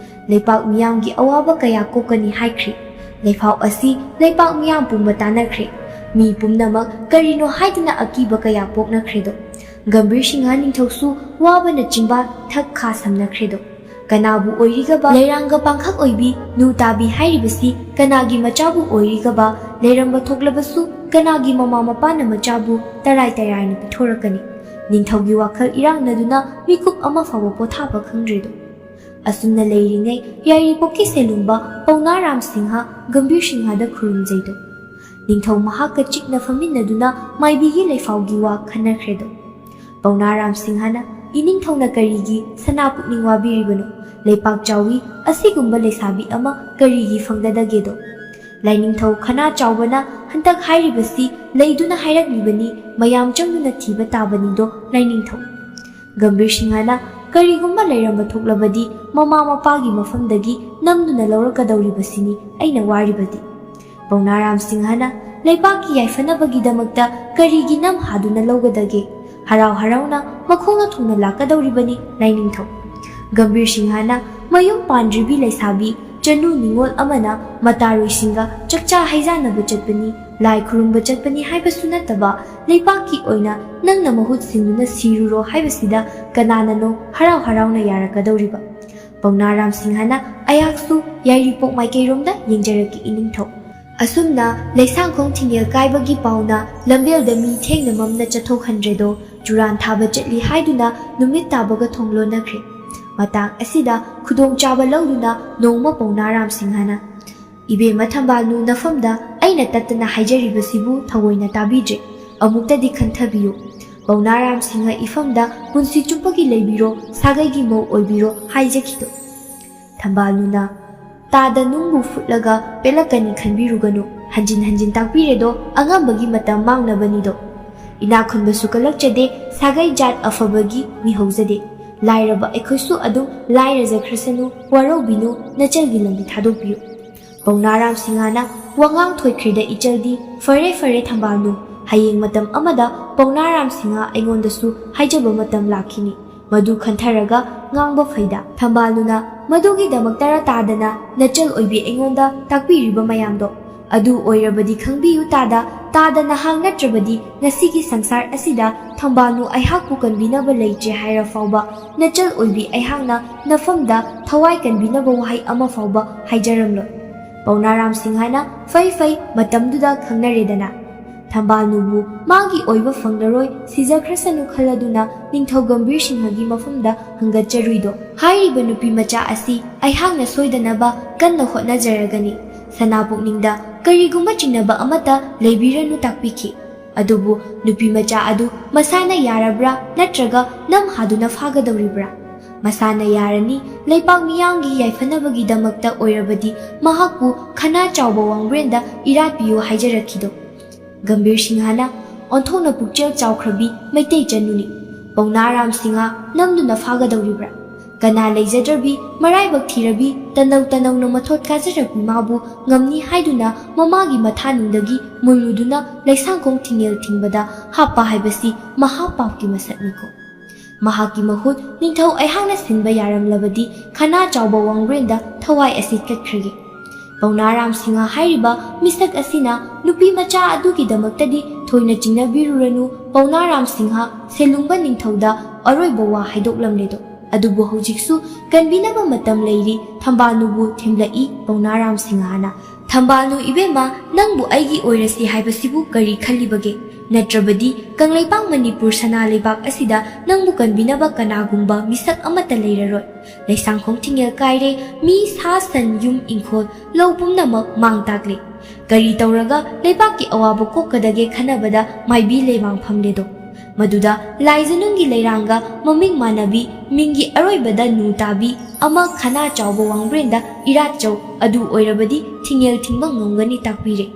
ꯂꯩꯄꯥꯛ ꯃꯤꯌꯥꯝꯒꯤ ꯑꯋꯥꯕ ꯀꯌꯥ ꯀꯣꯛꯀꯅꯤ ꯍꯥꯏꯈ꯭ꯔꯤ꯫ ꯂꯩꯐꯥꯎ ꯑꯁꯤ ꯂꯩꯄꯥꯛ ꯃꯤꯌꯥꯝ ꯄꯨꯝꯕ ꯇꯥꯟꯅꯈ꯭ꯔꯦ꯫ ꯃꯤ ꯄꯨꯝꯅꯃꯛ ꯀꯔꯤꯅꯣ ꯍꯥꯏꯗꯨꯅ ꯑꯀꯤꯕ ꯀꯌꯥ ꯄꯣꯛꯅꯈ꯭ꯔꯦꯗꯣ꯫ ꯒꯝꯚꯤꯔ ꯁꯤꯡꯍ ꯅꯤꯡꯊꯧꯁꯨ ꯋꯥꯕꯅ ꯆꯤꯝꯕꯥꯜ ꯊꯛ ꯈꯥ ꯁꯝꯅꯈ꯭ꯔꯦꯗꯣ꯫ ꯀꯅꯥꯕꯨ ꯑꯣꯏꯔꯤꯒꯕ ꯂꯩꯔꯥꯡꯒ ꯄꯥꯡꯈꯛ ꯑꯣꯏꯕꯤ ꯅꯨ ꯇꯥꯕꯤ ꯍꯥꯏꯔꯤꯕꯁꯤ ꯀꯅꯥꯒꯤ ꯃꯆꯥꯕꯨ ꯑꯣꯏꯔꯤꯒꯕ? ꯂꯩꯔꯝꯕ ꯊꯣꯛꯂꯕꯁꯨ ꯀꯅꯥꯒꯤ ꯃꯃꯥ ꯃꯄꯥꯅ ꯃꯆꯥꯕꯨ ꯇꯔꯥꯏ ꯇꯔꯥꯏꯅ ꯄꯤꯊꯣꯔꯛꯀꯅꯤ? ꯅꯤꯡꯊꯧꯒꯤ ꯋꯥꯈꯜ ꯏꯔꯥꯡꯅꯗꯨꯅ ꯃꯤꯀꯨꯞ ꯑꯃ ꯐꯥꯎꯕ ꯄꯣꯊꯥꯕ ꯈꯪꯗ꯭ꯔꯦꯗꯣ꯫ ꯑꯁꯨꯝꯅ ꯂꯩꯔꯤꯉꯩ ꯌꯥꯏꯔꯤꯄꯣꯛꯀꯤ ꯁꯦꯂꯨꯡꯕ ꯄꯧꯅꯥ ꯔꯥꯝ ꯁꯤꯡꯍ ꯒꯝꯚꯤꯔ ꯁꯤꯡꯍꯗ ꯈꯨꯔꯨꯝꯖꯩꯗꯣ꯫ ꯅꯤꯡꯊꯧ ꯃꯍꯥꯛꯀ ꯆꯤꯛꯅ ꯐꯝꯃꯤꯟꯅꯗꯨꯅ ꯃꯥꯏꯕꯤꯒꯤ ꯂꯩꯐꯥꯎꯒꯤ ꯋꯥ ꯈꯟꯅꯈ꯭ꯔꯦꯗꯣ꯫ ꯄꯧꯅꯥ ꯔꯥꯝ ꯁꯤꯡꯍꯅ, "ꯏꯅꯤꯡꯊꯧꯅ ꯀꯔꯤꯒꯤ ꯁꯅꯥ ꯄꯨꯛꯅꯤꯡ ꯋꯥꯕꯤꯔꯤꯕꯅꯣ? ꯂꯩꯄꯥꯛ ꯆꯥꯎꯏ, ꯑꯁꯤꯒꯨꯝꯕ ꯂꯩꯁꯥꯕꯤ ꯑꯃ ꯀꯔꯤꯒꯤ ꯐꯪꯒꯗꯒꯦꯗꯣ?" ꯂꯥꯏꯅꯤꯡꯊꯧ ꯈꯅꯥ ꯆꯥꯎꯕꯅ ꯍꯟꯇꯛ ꯍꯥꯏꯔꯤꯕꯁꯤ ꯂꯩꯗꯨꯅ ꯍꯥꯏꯔꯛꯂꯤꯕꯅꯤ, ꯃꯌꯥꯝ ꯆꯪꯗꯨꯅ ꯊꯤꯕ ꯇꯥꯕꯅꯤꯗꯣ ꯂꯥꯏꯅꯤꯡꯊꯧ꯫ ꯒꯝꯚꯤꯔ ꯁꯤꯡꯍꯅ, "ꯀꯔꯤꯒꯨꯝꯕ ꯂꯩꯔꯝꯕ ꯊꯣꯛꯂꯕꯗꯤ ꯃꯃꯥ ꯃꯄꯥꯒꯤ ꯃꯐꯝꯗꯒꯤ ꯅꯝꯗꯨꯅ ꯂꯧꯔꯛꯀꯗꯧꯔꯤꯕꯁꯤꯅꯤ ꯑꯩꯅ ꯋꯥꯔꯤꯕꯗꯤ꯫" ꯄꯧꯅꯥ ꯔꯥꯝ ꯁꯤꯡꯍꯅ, "ꯂꯩꯕꯥꯛꯀꯤ ꯌꯥꯏꯐꯅꯕꯒꯤꯗꯃꯛꯇ ꯀꯔꯤꯒꯤ ꯅꯝ ꯍꯥꯗꯨꯅ ꯂꯧꯒꯗꯒꯦ? ꯍꯔꯥꯎ ꯍꯔꯥꯎꯅ ꯃꯈꯣꯡꯅ ꯊꯨꯡꯅ ꯂꯥꯛꯀꯗꯧꯔꯤꯕꯅꯤ ꯂꯥꯏꯅꯤꯡꯊꯧ꯫" ꯒꯝꯚꯤꯔ ꯁꯤꯡꯍꯅ, "ꯃꯌꯨꯝ ꯄꯥꯟꯗ꯭ꯔꯤꯕꯤ ꯂꯩꯁꯥꯕꯤ ꯆꯅꯨ ꯅꯤꯉꯣꯜ ꯑꯃꯅ ꯃꯇꯥꯔꯣꯏꯁꯤꯡꯒ ꯆꯥꯛꯆꯥ ꯍꯩꯖꯥꯟꯅꯕ ꯆꯠꯄꯅꯤ, ꯂꯥꯏ ꯈꯨꯔꯨꯝꯕ ꯆꯠꯄꯅꯤ ꯍꯥꯏꯕꯁꯨ ꯅꯠꯇꯕ, ꯂꯩꯄꯥꯛꯀꯤ ꯑꯣꯏꯅ ꯅꯪꯅ ꯃꯍꯨꯠ ꯁꯤꯟꯗꯨꯅ ꯁꯤꯔꯨꯔꯣ ꯍꯥꯏꯕꯁꯤꯗ ꯀꯅꯥꯅꯅꯣ ꯍꯔꯥꯎ ꯍꯔꯥꯎꯅ ꯌꯥꯔꯛꯀꯗꯧꯔꯤꯕ?" ꯄꯧꯅꯥ ꯔꯥꯝ ꯁꯤꯡꯍꯅ, "ꯑꯩꯍꯥꯛꯁꯨ ꯌꯥꯏꯔꯤꯄꯣꯛ ꯃꯥꯏꯀꯩꯔꯣꯝꯗ ꯌꯦꯡꯖꯔꯛꯀꯦ ꯏꯅꯤꯡꯊꯧ꯫" ꯑꯁꯨꯝꯅ ꯂꯩꯁꯥꯡꯈꯣꯡ ꯊꯤꯡꯉꯦꯜ ꯀꯥꯏꯕꯒꯤ ꯄꯥꯎꯅ ꯂꯝꯕꯦꯜꯗ ꯃꯤ ꯊꯦꯡꯅ ꯃꯝꯅ ꯆꯠꯊꯣꯛꯍꯟꯗ꯭ꯔꯦꯗꯣ꯫ ꯆꯨꯔꯥꯟ ꯊꯥꯕ ꯆꯠꯂꯤ ꯍꯥꯏꯗꯨꯅ ꯅꯨꯃꯤꯠ ꯇꯥꯕꯒ ꯊꯣꯡ ꯂꯣꯟꯅꯈ꯭ꯔꯦ꯫ ꯃꯇꯥꯡ ꯑꯁꯤꯗ ꯈꯨꯗꯣꯡꯆꯥꯕ ꯂꯧꯗꯨꯅ ꯅꯣꯡꯃ ꯄꯧꯅꯥ ꯔꯥꯝ ꯁꯤꯡꯍꯅ, "ꯏꯕꯦꯝꯃ ꯊꯝꯕꯥꯜꯅꯨ ꯅꯐꯝꯗ ꯑꯩꯅ ꯇꯠꯇꯅ ꯍꯥꯏꯖꯔꯤꯕꯁꯤꯕꯨ ꯊꯑꯣꯏꯅ ꯇꯥꯕꯤꯗ꯭ꯔꯦ꯫ ꯑꯃꯨꯛꯇꯗꯤ ꯈꯟꯊꯕꯤꯌꯨ꯫ ꯄꯧꯅꯥ ꯔꯥꯝ ꯁꯤꯡꯍ ꯏꯐꯝꯗ ꯄꯨꯟꯁꯤ ꯆꯨꯞꯄꯒꯤ ꯂꯩꯕꯤꯔꯣ, ꯁꯥꯒꯩꯒꯤ ꯃꯧ ꯑꯣꯏꯕꯤꯔꯣ ꯍꯥꯏꯖꯈꯤꯗꯣ꯫" ꯊꯝꯕꯥꯜꯅꯨꯅ, "ꯇꯥꯗ ꯅꯨꯡꯕꯨ ꯐꯨꯠꯂꯒ ꯄꯦꯜꯂꯛꯀꯅꯤ ꯈꯟꯕꯤꯔꯨꯒꯅꯨ꯫ ꯍꯟꯖꯤꯟ ꯍꯟꯖꯤꯟ ꯇꯥꯛꯄꯤꯔꯦꯗꯣ, ꯑꯉꯝꯕꯒꯤ ꯃꯇꯝ ꯃꯥꯡꯅꯕꯅꯤꯗꯣ꯫ ꯏꯅꯥꯛ ꯈꯨꯟꯕꯁꯨ ꯀꯜꯂꯛꯆꯗꯦ, ꯁꯥꯒꯩ ꯖꯥꯠ ꯑꯐꯕꯒꯤ ꯃꯤ ꯍꯧꯖꯗꯦ꯫ ꯂꯥꯏꯔꯕ ꯑꯩꯈꯣꯏꯁꯨ ꯑꯗꯨꯝ ꯂꯥꯏꯔꯖꯈ꯭ꯔꯁꯅꯨ, ꯋꯥꯔꯧꯕꯤꯅꯨ, ꯅꯆꯜꯒꯤ ꯂꯝꯕꯤ ꯊꯥꯗꯣꯛꯄꯤꯌꯨ꯫" ꯄꯧꯅꯥ ꯔꯥꯝ ꯁꯤꯡꯍꯅ ꯋꯥꯉꯥꯡ ꯊꯣꯏꯈ꯭ꯔꯦꯗ ꯏꯆꯜꯗꯤ꯫ "ꯐꯔꯦ, ꯐꯔꯦ ꯊꯝꯕꯥꯜꯅꯨ, ꯍꯌꯦꯡ ꯃꯇꯝ ꯑꯃꯗ ꯄꯧꯅꯥ ꯔꯥꯝ ꯁꯤꯡꯍ ꯑꯩꯉꯣꯟꯗꯁꯨ ꯍꯥꯏꯖꯕ ꯃꯇꯝ ꯂꯥꯛꯈꯤꯅꯤ꯫ ꯃꯗꯨ ꯈꯟꯊꯔꯒ ꯉꯥꯡꯕ ꯐꯩꯗ꯫" ꯊꯝꯕꯥꯜꯅꯨꯅ ꯃꯗꯨꯒꯤꯗꯃꯛꯇꯔ ꯇꯥꯗꯅ ꯅꯆꯜ ꯑꯣꯏꯕꯤ ꯑꯩꯉꯣꯟꯗ ꯇꯥꯛꯄꯤꯔꯤꯕ ꯃꯌꯥꯝꯗꯣ? ꯑꯗꯨ ꯑꯣꯏꯔꯕꯗꯤ ꯈꯪꯕꯤꯌꯨ ꯇꯥꯗ, ꯇꯥꯗ ꯅꯍꯥꯛ ꯅꯠꯇ꯭ꯔꯕꯗꯤ ꯉꯁꯤꯒꯤ ꯁꯪꯁꯥꯔ ꯑꯁꯤꯗ ꯊꯝꯕꯥꯜꯅꯨ ꯑꯩꯍꯥꯛꯄꯨ ꯀꯟꯕꯤꯅꯕ ꯂꯩꯇ꯭ꯔꯦ ꯍꯥꯏꯔ ꯐꯥꯎꯕ ꯅꯆꯜ ꯑꯣꯏꯕꯤ ꯑꯩꯍꯥꯛꯅ ꯅꯐꯝꯗ ꯊꯋꯥꯏ ꯀꯟꯕꯤꯅꯕ ꯋꯥꯍꯩ ꯑꯃ ꯐꯥꯎꯕ ꯍꯥꯏꯖꯔꯝꯂꯣꯏ꯫ ꯄꯧꯅꯥꯔꯥꯝ ꯁꯤꯡꯍꯅ ꯐꯩ ꯐꯩ ꯃꯇꯝꯗꯨꯗ ꯈꯪꯅꯔꯦꯗꯅ꯫ ꯊꯝꯕꯥꯜꯅꯨꯕꯨ ꯃꯥꯒꯤ ꯑꯣꯏꯕ ꯐꯪꯂꯔꯣꯏ ꯁꯤꯖꯈ꯭ꯔꯁꯅꯨ ꯈꯜꯂꯗꯨꯅ ꯅꯤꯡꯊꯧ ꯒꯝꯚꯤꯔ ꯁꯤꯡꯍꯒꯤ ꯃꯐꯝꯗ ꯍꯪꯒꯠꯆꯔꯨꯏꯗꯣ꯫ ꯍꯥꯏꯔꯤꯕ ꯅꯨꯄꯤ ꯃꯆꯥ ꯑꯁꯤ ꯑꯩꯍꯥꯛꯅ ꯁꯣꯏꯗꯅꯕ ꯀꯟꯅ ꯍꯣꯠꯅꯖꯔꯒꯅꯤ꯫ ꯁꯅꯥ ꯄꯨꯛꯅꯤꯡꯗ ꯀꯔꯤꯒꯨꯝꯕ ꯆꯤꯡꯅꯕ ꯑꯃꯠꯇ ꯂꯩꯕꯤꯔꯅꯨ ꯇꯥꯛꯄꯤꯈꯤ꯫ ꯑꯗꯨꯕꯨ ꯅꯨꯄꯤ ꯃꯆꯥ ꯑꯗꯨ ꯃꯁꯥꯅ ꯌꯥꯔꯕ꯭ꯔꯥ ꯅꯠꯇ꯭ꯔꯒ ꯅꯝꯍꯥꯗꯨꯅ ꯐꯥꯒꯗꯧꯔꯤꯕ꯭ꯔꯥ? ꯃꯁꯥꯅ ꯌꯥꯔꯅꯤ, ꯂꯩꯄꯥꯛ ꯃꯤꯌꯥꯝꯒꯤ ꯌꯥꯏꯐꯅꯕꯒꯤꯗꯃꯛꯇ ꯑꯣꯏꯔꯕꯗꯤ ꯃꯍꯥꯛꯄꯨ ꯈꯅꯥ ꯆꯥꯎꯕ ꯋꯥꯡꯕ꯭ꯔꯦꯟꯗ ꯏꯔꯥꯠꯄꯤꯌꯨ ꯍꯥꯏꯖꯔꯛꯈꯤꯗꯣ꯫ ꯒꯝꯚꯤꯔ ꯁꯤꯡꯍꯅ ꯑꯣꯟꯊꯣꯛꯅ ꯄꯨꯛꯆꯦꯜ ꯆꯥꯎꯈ꯭ꯔꯕꯤ ꯃꯩꯇꯩ ꯆꯅꯨꯅꯤ꯫ ꯄꯧꯅꯥꯔꯥꯝ ꯁꯤꯡꯍ ꯅꯝꯗꯨꯅ ꯐꯥꯒꯗꯧꯔꯤꯕ꯭ꯔꯥ? ꯀꯅꯥ ꯂꯩꯖꯗ꯭ꯔꯕꯤ, ꯃꯔꯥꯏꯕꯛ ꯊꯤꯔꯕꯤ, ꯇꯅꯧ ꯇꯅꯧꯅ ꯃꯊꯣꯠ ꯀꯥꯖꯔꯛꯄꯤ ꯃꯥꯕꯨ ꯉꯝꯅꯤ ꯍꯥꯏꯗꯨꯅ ꯃꯃꯥꯒꯤ ꯃꯊꯥꯅꯨꯡꯗꯒꯤ ꯃꯨꯜꯂꯨꯗꯨꯅ ꯂꯩꯁꯥꯡꯈꯣꯡ ꯊꯤꯡꯉꯦꯜ ꯊꯤꯡꯕꯗ ꯍꯥꯞꯄ ꯍꯥꯏꯕꯁꯤ ꯃꯍꯥꯄꯥꯞꯀꯤ ꯃꯁꯛꯅꯤꯀꯣ꯫ ꯃꯍꯥꯛꯀꯤ ꯃꯍꯨꯠ ꯅꯤꯡꯊꯧ ꯑꯩꯍꯥꯛꯅ ꯁꯤꯟꯕ ꯌꯥꯔꯝꯂꯕꯗꯤ ꯈꯅꯥ ꯆꯥꯎꯕ ꯋꯥꯡꯕ꯭ꯔꯦꯟꯗ ꯊꯋꯥꯏ ꯑꯁꯤ ꯀꯠꯈ꯭ꯔꯒꯦ꯫ ꯄꯧꯅꯥꯔꯥꯝ ꯁꯤꯡꯍ ꯍꯥꯏꯔꯤꯕ ꯃꯤꯁꯛ ꯑꯁꯤꯅ ꯅꯨꯄꯤ ꯃꯆꯥ ꯑꯗꯨꯒꯤꯗꯃꯛꯇꯗꯤ ꯊꯣꯏꯅ ꯆꯤꯡꯅꯕꯤꯔꯨꯔꯅꯨ, ꯄꯧꯅꯥꯔꯥꯝ ꯁꯤꯡꯍ ꯁꯦꯂꯨꯡꯕ ꯅꯤꯡꯊꯧꯗ ꯑꯔꯣꯏꯕ ꯋꯥ ꯍꯥꯏꯗꯣꯛꯂꯝꯂꯦꯗꯣ꯫ ꯑꯗꯨꯕꯨ ꯍꯧꯖꯤꯛꯁꯨ ꯀꯟꯕꯤꯅꯕ ꯃꯇꯝ ꯂꯩꯔꯤ, ꯊꯝꯕꯥꯜꯅꯨꯕꯨ ꯊꯦꯝꯂꯛꯏ ꯄꯧꯅꯥꯔꯥꯝ ꯁꯤꯡꯍꯅ꯫ ꯊꯝꯕꯥꯜꯅꯨ ꯏꯕꯦꯝꯃ, ꯅꯪꯕꯨ ꯑꯩꯒꯤ ꯑꯣꯏꯔꯁꯤ ꯍꯥꯏꯕꯁꯤꯕꯨ ꯀꯔꯤ ꯈꯜꯂꯤꯕꯒꯦ? ꯅꯠꯇ꯭ꯔꯕꯗꯤ ꯀꯪꯂꯩꯄꯥꯛ ꯃꯅꯤꯄꯨꯔ ꯁꯅꯥ ꯂꯩꯕꯥꯛ ꯑꯁꯤꯗ ꯅꯪꯕꯨ ꯀꯟꯕꯤꯅꯕ ꯀꯅꯥꯒꯨꯝꯕ ꯃꯤꯁꯛ ꯑꯃꯠꯇ ꯂꯩꯔꯔꯣꯏ꯫ ꯂꯩꯁꯥꯡꯈꯣꯡ ꯊꯤꯡꯉꯦꯜ ꯀꯥꯏꯔꯦ, ꯃꯤ ꯁꯥ ꯁꯟ ꯌꯨꯝ ꯏꯪꯈꯣꯜ ꯂꯧ ꯄꯨꯝꯅꯃꯛ ꯃꯥꯡ ꯇꯥꯛꯂꯦ꯫ ꯀꯔꯤ ꯇꯧꯔꯒ ꯂꯩꯕꯥꯛꯀꯤ ꯑꯋꯥꯕ ꯀꯣꯛꯀꯗꯒꯦ ꯈꯟꯅꯕꯗ ꯃꯥꯏꯕꯤ ꯂꯩꯃꯥꯡ ꯐꯝꯂꯦꯗꯣ꯫ ꯃꯗꯨꯗ ꯂꯥꯏꯖꯅꯨꯡꯒꯤ ꯂꯩꯔꯥꯡꯒ ꯃꯃꯤꯡ ꯃꯥꯟꯅꯕꯤ, ꯃꯤꯡꯒꯤ ꯑꯔꯣꯏꯕꯗ ꯅꯨ ꯇꯥꯕꯤ ꯑꯃ ꯈꯅꯥ ꯆꯥꯎꯕ ꯋꯥꯡꯕ꯭ꯔꯦꯟꯗ ꯏꯔꯥꯠꯆꯧ, ꯑꯗꯨ ꯑꯣꯏꯔꯕꯗꯤ ꯊꯤꯡꯉꯦꯜ ꯊꯤꯡꯕ ꯉꯝꯒꯅꯤ ꯇꯥꯛꯄꯤꯔꯦ꯫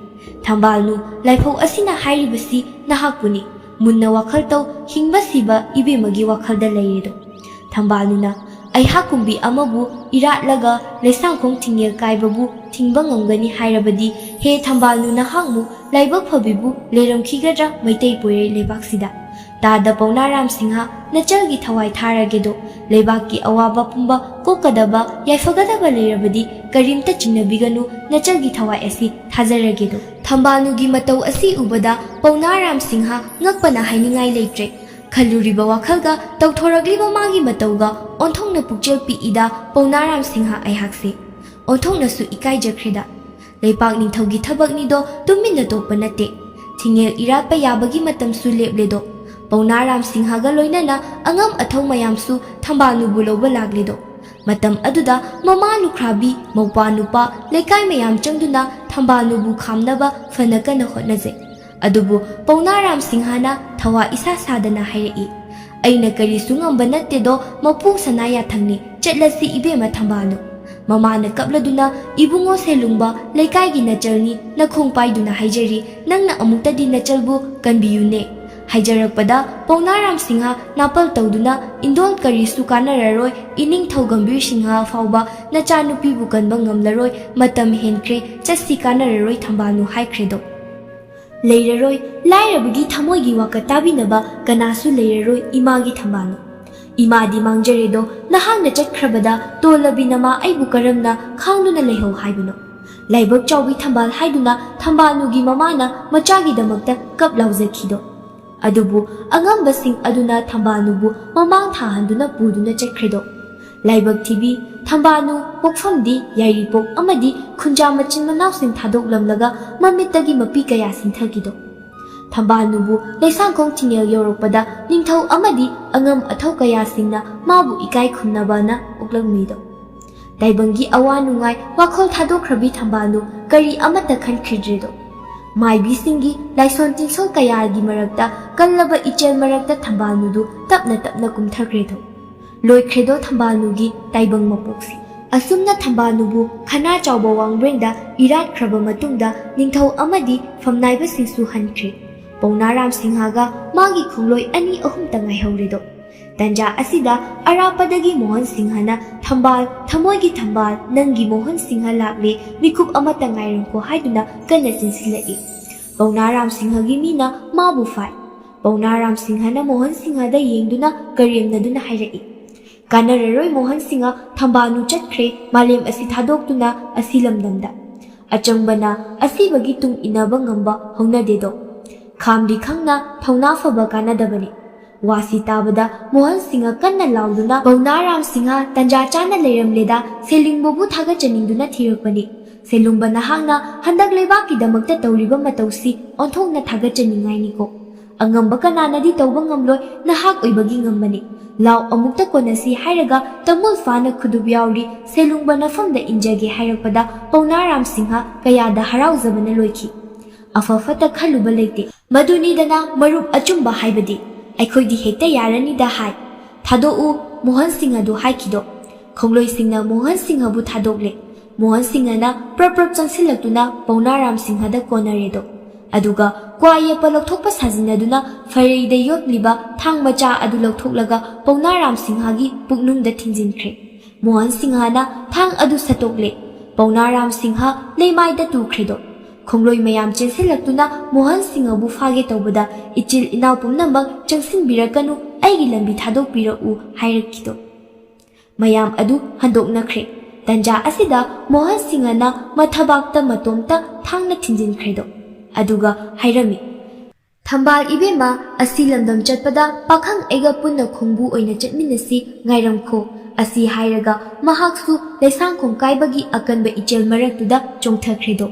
ꯊꯝꯕꯥꯜꯅꯨ ꯂꯥꯏꯐꯧ ꯑꯁꯤꯅ ꯍꯥꯏꯔꯤꯕꯁꯤ ꯅꯍꯥꯛꯄꯨꯅꯤ꯫ ꯃꯨꯟꯅ ꯋꯥꯈꯜ ꯇꯧ, ꯍꯤꯡꯕ ꯁꯤꯕ ꯏꯕꯦꯝꯃꯒꯤ ꯋꯥꯈꯜꯗ ꯂꯩꯔꯦꯗꯣ꯫ ꯊꯝꯕꯥꯜꯅꯨꯅ ꯑꯩꯍꯥꯛꯀꯨꯝꯕꯤ ꯑꯃꯕꯨ ꯏꯔꯥꯠꯂꯒ ꯂꯩꯁꯥꯡꯈꯣꯡ ꯊꯤꯡꯉꯦꯜ ꯀꯥꯏꯕꯕꯨ ꯊꯤꯡꯕ ꯉꯝꯒꯅꯤ ꯍꯥꯏꯔꯕꯗꯤ, ꯍꯦ ꯊꯝꯕꯥꯜꯅꯨ ꯅꯍꯥꯛꯃꯨꯛ ꯂꯥꯏꯕꯛ ꯐꯕꯤꯕꯨ ꯂꯩꯔꯝꯈꯤꯒꯗ꯭ꯔꯥ ꯃꯩꯇꯩ ꯄꯣꯏꯔꯩ ꯂꯩꯕꯥꯛꯁꯤꯗ? ꯇꯥꯗ ꯄꯧꯅꯥꯔꯥꯝ ꯁꯤꯡꯍ, ꯅꯆꯜꯒꯤ ꯊꯋꯥꯏ ꯊꯥꯔꯒꯦꯗꯣ꯫ ꯂꯩꯕꯥꯛꯀꯤ ꯑꯋꯥꯕ ꯄꯨꯝꯕ ꯀꯣꯛꯀꯗꯕ, ꯌꯥꯏꯐꯒꯗꯕ ꯂꯩꯔꯕꯗꯤ ꯀꯔꯤꯝꯇ ꯆꯤꯡꯅꯕꯤꯒꯅꯨ, ꯅꯆꯜꯒꯤ ꯊꯋꯥꯏ ꯑꯁꯤ ꯊꯥꯖꯔꯒꯦꯗꯣ꯫ ꯊꯝꯕꯥꯜꯅꯨꯒꯤ ꯃꯇꯧ ꯑꯁꯤ ꯎꯕꯗ ꯄꯧꯅꯥ ꯔꯥꯝ ꯁꯤꯡꯍ ꯉꯛꯄꯅ ꯍꯥꯏꯅꯤꯡꯉꯥꯏ ꯂꯩꯇ꯭ꯔꯦ꯫ ꯈꯜꯂꯨꯔꯤꯕ ꯋꯥꯈꯜꯒ ꯇꯧꯊꯣꯔꯛꯂꯤꯕ ꯃꯥꯒꯤ ꯃꯇꯧꯒ ꯑꯣꯟꯊꯣꯛꯅ ꯄꯨꯛꯆꯦꯜ ꯄꯤꯛꯏꯗ ꯄꯧꯅꯥ ꯔꯥꯝ ꯁꯤꯡꯍ ꯑꯩꯍꯥꯛꯁꯦ꯫ ꯑꯣꯟꯊꯣꯛꯅꯁꯨ ꯏꯀꯥꯏꯖꯈ꯭ꯔꯦꯗ꯫ ꯂꯩꯄꯥꯛ ꯅꯤꯡꯊꯧꯒꯤ ꯊꯕꯛꯅꯤꯗꯣ ꯇꯨꯃꯤꯟꯅ ꯇꯣꯛꯄ ꯅꯠꯇꯦ꯫ ꯊꯤꯡꯉꯦꯜ ꯏꯔꯥꯠꯄ ꯌꯥꯕꯒꯤ ꯃꯇꯝꯁꯨ ꯂꯦꯞꯂꯦꯗꯣ꯫ ꯄꯧꯅꯥ ꯔꯥꯝ ꯁꯤꯡꯍꯒ ꯂꯣꯏꯅꯅ ꯑꯉꯝ ꯑꯊꯧ ꯃꯌꯥꯝꯁꯨ ꯊꯝꯕꯥꯜꯅꯨꯕꯨ ꯂꯧꯕ ꯂꯥꯛꯂꯦꯗꯣ꯫ ꯃꯇꯝ ꯑꯗꯨꯗ ꯃꯃꯥ ꯂꯨꯈ꯭ꯔꯥꯕꯤ, ꯃꯧꯄ꯭ꯋꯥ ꯅꯨꯄꯥ, ꯂꯩꯀꯥꯏ ꯃꯌꯥꯝ ꯆꯪꯗꯨꯅ ꯊꯝꯕꯥꯜꯅꯨꯕꯨ ꯈꯥꯝꯅꯕ ꯐꯅ ꯀꯟꯅ ꯍꯣꯠꯅꯖꯩ꯫ ꯑꯗꯨꯕꯨ ꯄꯧꯅꯥ ꯔꯥꯝ ꯁꯤꯡꯍꯅ ꯊꯋꯥ ꯏꯁꯥ ꯁꯥꯗꯅ ꯍꯥꯏꯔꯛꯏ, "ꯑꯩꯅ ꯀꯔꯤꯁꯨ ꯉꯝꯕ ꯅꯠꯇꯦꯗꯣ, ꯃꯄꯨ ꯁꯅꯥ ꯌꯥꯊꯪꯅꯤ, ꯆꯠꯂꯁꯤ ꯏꯕꯦꯝꯃ ꯊꯝꯕꯥꯜꯅꯨ꯫" ꯃꯃꯥꯅ ꯀꯞꯂꯗꯨꯅ, "ꯏꯕꯨꯡꯉꯣ ꯁꯦꯂꯨꯡꯕ, ꯂꯩꯀꯥꯏꯒꯤ ꯅꯆꯜꯅꯤ, ꯅꯈꯣꯡ ꯄꯥꯏꯗꯨꯅ ꯍꯥꯏꯖꯔꯤ, ꯅꯪꯅ ꯑꯃꯨꯛꯇꯗꯤ ꯅꯆꯜꯕꯨ ꯀꯟꯕꯤꯌꯨꯅꯦ꯫" ꯍꯥꯏꯖꯔꯛꯄꯗ ꯄꯧꯅꯥ ꯔꯥꯝ ꯁꯤꯡꯍ ꯅꯥꯄꯜ ꯇꯧꯗꯨꯅ, "ꯏꯟꯗꯣꯜ, ꯀꯔꯤꯁꯨ ꯀꯥꯟꯅꯔꯔꯣꯏ, ꯏꯅꯤꯡꯊꯧ ꯒꯝꯚꯤꯔ ꯁꯤꯡꯍ ꯐꯥꯎꯕ ꯅꯆꯥꯅꯨꯄꯤꯕꯨ ꯀꯟꯕ ꯉꯝꯂꯔꯣꯏ, ꯃꯇꯝ ꯍꯦꯟꯈ꯭ꯔꯦ, ꯆꯠꯁꯤ ꯀꯥꯟꯅꯔꯔꯣꯏ ꯊꯝꯕꯥꯜꯅꯨ" ꯍꯥꯏꯈ꯭ꯔꯦꯗꯣ꯫ ꯂꯩꯔꯔꯣꯏ, ꯂꯥꯏꯔꯕꯒꯤ ꯊꯃꯣꯏꯒꯤ ꯋꯥꯀꯠ ꯇꯥꯕꯤꯅꯕ ꯀꯅꯥꯁꯨ ꯂꯩꯔꯔꯣꯏ ꯏꯃꯥꯒꯤ ꯊꯝꯕꯥꯜꯅꯨ꯫ ꯏꯃꯥꯗꯤ ꯃꯥꯡꯖꯔꯦꯗꯣ, ꯅꯍꯥꯛꯅ ꯆꯠꯈ꯭ꯔꯕꯗ ꯇꯣꯜꯂꯕꯤ ꯅꯃꯥ ꯑꯩꯕꯨ ꯀꯔꯝꯅ ꯈꯥꯡꯗꯨꯅ ꯂꯩꯍꯧ ꯍꯥꯏꯕꯅꯣ? ꯂꯥꯏꯕꯛ ꯆꯥꯎꯕꯤ ꯊꯝꯕꯥꯜ ꯍꯥꯏꯗꯨꯅ ꯊꯝꯕꯥꯜꯅꯨꯒꯤ ꯃꯃꯥꯅ ꯃꯆꯥꯒꯤꯗꯃꯛꯇ ꯀꯞ ꯂꯥꯎꯖꯈꯤꯗꯣ꯫ ꯑꯗꯨꯕꯨ ꯑꯉꯝꯕꯁꯤꯡ ꯑꯗꯨꯅ ꯊꯝꯕꯥꯜꯅꯨꯕꯨ ꯃꯃꯥꯡ ꯊꯥꯍꯟꯗꯨꯅ ꯄꯨꯗꯨꯅ ꯆꯠꯈ꯭ꯔꯦꯗꯣ꯫ ꯂꯥꯏꯕꯛ ꯊꯤꯕꯤ ꯊꯝꯕꯥꯜꯅꯨ ꯄꯣꯛꯐꯝꯗꯤ ꯌꯥꯏꯔꯤꯄꯣꯛ ꯑꯃꯗꯤ ꯈꯨꯟꯖꯥ ꯃꯆꯤꯟ ꯃꯅꯥꯎꯁꯤꯡ ꯊꯥꯗꯣꯛꯂꯝꯂꯒ ꯃꯃꯤꯠꯇꯒꯤ ꯃꯄꯤ ꯀꯌꯥ ꯁꯤꯟꯊꯈꯤꯗꯣ꯫ ꯊꯝꯕꯥꯜꯅꯨꯕꯨ ꯂꯩꯁꯥꯡꯈꯣꯡ ꯊꯤꯡꯉꯦꯜ ꯌꯧꯔꯛꯄꯗ ꯅꯤꯡꯊꯧ ꯑꯃꯗꯤ ꯑꯉꯝ ꯑꯊꯧ ꯀꯌꯥꯁꯤꯡꯅ ꯃꯥꯕꯨ ꯏꯀꯥꯏ ꯈꯨꯝꯅꯕꯅ ꯑꯣꯛꯂꯝꯃꯤꯗꯣ꯫ ꯇꯥꯏꯕꯪꯒꯤ ꯑꯋꯥ ꯅꯨꯡꯉꯥꯏ ꯋꯥꯈꯜ ꯊꯥꯗꯣꯛꯈ꯭ꯔꯕꯤ ꯊꯝꯕꯥꯜꯅꯨ ꯀꯔꯤ ꯑꯃꯠꯇ ꯈꯟꯈꯤꯗ꯭ꯔꯦꯗꯣ꯫ ꯃꯥꯏꯕꯤꯁꯤꯡꯒꯤ ꯂꯥꯏꯁꯣꯟ ꯇꯤꯟꯁꯣꯜ ꯀꯌꯥꯒꯤ ꯃꯔꯛꯇ ꯀꯜꯂꯕ ꯏꯆꯦꯜ ꯃꯔꯛꯇ ꯊꯝꯕꯥꯜꯅꯨꯗꯨ ꯇꯞꯅ ꯇꯞꯅ ꯀꯨꯝꯊꯈ꯭ꯔꯦꯗꯣ꯫ ꯂꯣꯏꯈ꯭ꯔꯦꯗꯣ ꯊꯝꯕꯥꯜꯅꯨꯒꯤ ꯇꯥꯏꯕꯪ ꯃꯄꯣꯛꯁꯤ꯫ ꯑꯁꯨꯝꯅ ꯊꯝꯕꯥꯜꯅꯨꯕꯨ ꯈꯅꯥ ꯆꯥꯎꯕ ꯋꯥꯡꯕ꯭ꯔꯦꯟꯗ ꯏꯔꯥꯠꯈ꯭ꯔꯕ ꯃꯇꯨꯡꯗ ꯅꯤꯡꯊꯧ ꯑꯃꯗꯤ ꯐꯝꯅꯥꯏꯕꯁꯤꯡꯁꯨ ꯍꯟꯈ꯭ꯔꯦ꯫ ꯄꯧꯅꯥ ꯔꯥꯝ ꯁꯤꯡꯍꯒ ꯃꯥꯒꯤ ꯈꯣꯡꯂꯣꯏ ꯑꯅꯤ ꯑꯍꯨꯝꯇ ꯉꯥꯏꯍꯧꯔꯦꯗꯣ꯫ ꯇꯟꯖꯥ ꯑꯁꯤꯗ ꯑꯔꯥꯞꯄꯗꯒꯤ ꯃꯣꯍꯟ ꯁꯤꯡꯍꯅ, "ꯊꯝꯕꯥꯜ, ꯊꯃꯣꯏꯒꯤ ꯊꯝꯕꯥꯜ, ꯅꯪꯒꯤ ꯃꯣꯍꯟ ꯁꯤꯡꯍ ꯂꯥꯛꯂꯦ, ꯃꯤꯀꯨꯞ ꯑꯃꯇ ꯉꯥꯏꯔꯝꯈꯣ" ꯍꯥꯏꯗꯨꯅ ꯀꯟꯅ ꯆꯦꯟꯁꯤꯜꯂꯛꯏ꯫ ꯄꯧꯅꯥ ꯔꯥꯝ ꯁꯤꯡꯍꯒꯤ ꯃꯤꯅ ꯃꯥꯕꯨ ꯐꯥꯏ꯫ ꯄꯧꯅꯥ ꯔꯥꯝ ꯁꯤꯡꯍꯅ ꯃꯣꯍꯟ ꯁꯤꯡꯍꯗ ꯌꯦꯡꯗꯨꯅ ꯀꯔꯦꯝꯅꯗꯨꯅ ꯍꯥꯏꯔꯛꯏ, ꯀꯥꯟꯅꯔꯔꯣꯏ ꯃꯣꯍꯟ ꯁꯤꯡꯍ, ꯊꯝꯕꯥꯜꯅꯨ ꯆꯠꯈ꯭ꯔꯦ ꯃꯥꯂꯦꯝ ꯑꯁꯤ ꯊꯥꯗꯣꯛꯇꯨꯅ ꯑꯁꯤ ꯂꯝꯗꯝꯗ꯫ ꯑꯆꯝꯕꯅ ꯑꯁꯤꯕꯒꯤ ꯇꯨꯡ ꯏꯟꯅꯕ ꯉꯝꯕ ꯍꯧꯅꯗꯦꯗꯣ꯫ ꯈꯥꯝꯗꯤ ꯈꯪꯅ ꯊꯧꯅꯥ ꯐꯕ ꯀꯥꯟꯅꯗꯕꯅꯤ꯫ ꯋꯥꯁꯤ ꯇꯥꯕꯗ ꯃꯣꯍꯟ ꯁꯤꯡꯍ ꯀꯟꯅ ꯂꯥꯎꯗꯨꯅ ꯄꯧꯅꯥ ꯔꯥꯝ ꯁꯤꯡꯍ ꯇꯟꯖꯥ ꯆꯥꯅ ꯂꯩꯔꯝꯂꯦꯗ ꯁꯦꯂꯨꯡꯕꯕꯨ ꯊꯥꯒꯠꯆꯅꯤꯡꯗꯨꯅ ꯊꯤꯔꯛꯄꯅꯤ꯫ ꯁꯦꯂꯨꯡꯕ ꯅꯍꯥꯛꯅ ꯍꯟꯗꯛ ꯂꯩꯕꯥꯛꯀꯤꯗꯃꯛꯇ ꯇꯧꯔꯤꯕ ꯃꯇꯧꯁꯤ ꯑꯣꯟꯊꯣꯛꯅ ꯊꯥꯒꯠꯆꯅꯤꯡꯉꯥꯏꯅꯤꯀꯣ꯫ ꯑꯉꯝꯕ ꯀꯅꯥꯅꯗꯤ ꯇꯧꯕ ꯉꯝꯂꯣꯏ, ꯅꯍꯥꯛ ꯑꯣꯏꯕꯒꯤ ꯉꯝꯕꯅꯤ꯫ ꯂꯥꯎ ꯑꯃꯨꯛꯇ ꯀꯣꯟꯅꯁꯤ ꯍꯥꯏꯔꯒ ꯇꯃꯨꯜ ꯐꯥꯅ ꯈꯨꯗꯨꯞ ꯌꯥꯎꯔꯤ ꯁꯦꯂꯨꯡꯕ ꯅꯐꯝꯗ ꯏꯟꯖꯒꯦ ꯍꯥꯏꯔꯛꯄꯗ ꯄꯧꯅꯥ ꯔꯥꯝ ꯁꯤꯡꯍ ꯀꯌꯥꯗ ꯍꯔꯥꯎꯖꯕꯅ ꯂꯣꯏꯈꯤ꯫ ꯑꯐ ꯐꯠꯇ ꯈꯜꯂꯨꯕ ꯂꯩꯇꯦ꯫ ꯃꯗꯨꯅꯤꯗꯅ ꯃꯔꯨꯞ ꯑꯆꯨꯝꯕ ꯍꯥꯏꯕꯗꯤ꯫ ꯑꯩꯈꯣꯏꯗꯤ ꯍꯦꯛꯇ ꯌꯥꯔꯅꯤꯗ ꯍꯥꯏ꯫ "ꯊꯥꯗꯣꯛꯎ" ꯃꯣꯍꯟ ꯁꯤꯡꯍꯗꯨ ꯍꯥꯏꯈꯤꯗꯣ꯫ ꯈꯣꯡꯂꯣꯏꯁꯤꯡꯅ ꯃꯣꯍꯟ ꯁꯤꯡꯍꯕꯨ ꯊꯥꯗꯣꯛꯂꯦ꯫ ꯃꯣꯍꯟ ꯁꯤꯡꯍꯅ ꯄ꯭ꯔꯞ ꯄ꯭ꯔꯞ ꯆꯪꯁꯤꯜꯂꯛꯇꯨꯅ ꯄꯧꯅꯥ ꯔꯥꯝ ꯁꯤꯡꯍꯗ ꯀꯣꯟꯅꯔꯦꯗꯣ꯫ ꯑꯗꯨꯒ ꯀ꯭ꯋꯥ ꯌꯦꯞꯄ ꯂꯧꯊꯣꯛꯄ ꯁꯥꯖꯤꯟꯅꯗꯨꯅ ꯐꯔꯩꯗ ꯌꯣꯠꯂꯤꯕ ꯊꯥꯡ ꯃꯆꯥ ꯑꯗꯨ ꯂꯧꯊꯣꯛꯂꯒ ꯄꯧꯅꯥ ꯔꯥꯝ ꯁꯤꯡꯍꯒꯤ ꯄꯨꯛꯅꯨꯡꯗ ꯊꯤꯟꯖꯤꯟꯈ꯭ꯔꯦ꯫ ꯃꯣꯍꯟ ꯁꯤꯡꯍꯅ ꯊꯥꯡ ꯑꯗꯨ ꯁꯠꯇꯣꯛꯂꯦ꯫ ꯄꯧꯅꯥ ꯔꯥꯝ ꯁꯤꯡꯍ ꯂꯩꯃꯥꯏꯗ ꯇꯨꯈ꯭ꯔꯦꯗꯣ꯫ ꯈꯣꯡꯂꯣꯏ ꯃꯌꯥꯝ ꯆꯦꯟꯁꯤꯜꯂꯛꯇꯨꯅ ꯃꯣꯍꯟ ꯁꯤꯡꯍꯕꯨ ꯐꯥꯒꯦ ꯇꯧꯕꯗ, "ꯏꯆꯤꯜ ꯏꯅꯥꯎ ꯄꯨꯝꯅꯃꯛ ꯆꯪꯁꯤꯟꯕꯤꯔꯛꯀꯅꯨ, ꯑꯩꯒꯤ ꯂꯝꯕꯤ ꯊꯥꯗꯣꯛꯄꯤꯔꯛꯎ" ꯍꯥꯏꯔꯛꯈꯤꯗꯣ꯫ ꯃꯌꯥꯝ ꯑꯗꯨ ꯍꯟꯗꯣꯛꯅꯈ꯭ꯔꯦ꯫ ꯇꯟꯖꯥ ꯑꯁꯤꯗ ꯃꯣꯍꯟ ꯁꯤꯡꯍꯅ ꯃꯊꯕꯥꯛꯇ ꯃꯇꯣꯝꯇ ꯊꯥꯡꯅ ꯊꯤꯟꯖꯤꯟꯈ꯭ꯔꯦꯗꯣ꯫ ꯑꯗꯨꯒ ꯍꯥꯏꯔꯝꯃꯤ, "ꯊꯝꯕꯥꯜ ꯏꯕꯦꯝꯃ, ꯑꯁꯤ ꯂꯝꯗꯝ ꯆꯠꯄꯗ ꯄꯥꯈꯪ ꯑꯩꯒ ꯄꯨꯟꯅ ꯈꯣꯡꯕꯨ ꯑꯣꯏꯅ ꯆꯠꯃꯤꯟꯅꯁꯤ, ꯉꯥꯏꯔꯝꯈꯣ"꯫ ꯑꯁꯤ ꯍꯥꯏꯔꯒ ꯃꯍꯥꯛꯁꯨ ꯂꯩꯁꯥꯡꯈꯣꯡ ꯀꯥꯏꯕꯒꯤ ꯑꯀꯟꯕ ꯏꯆꯦꯜ ꯃꯔꯛꯇꯨꯗ ꯆꯣꯡꯊꯈ꯭ꯔꯦꯗꯣ꯫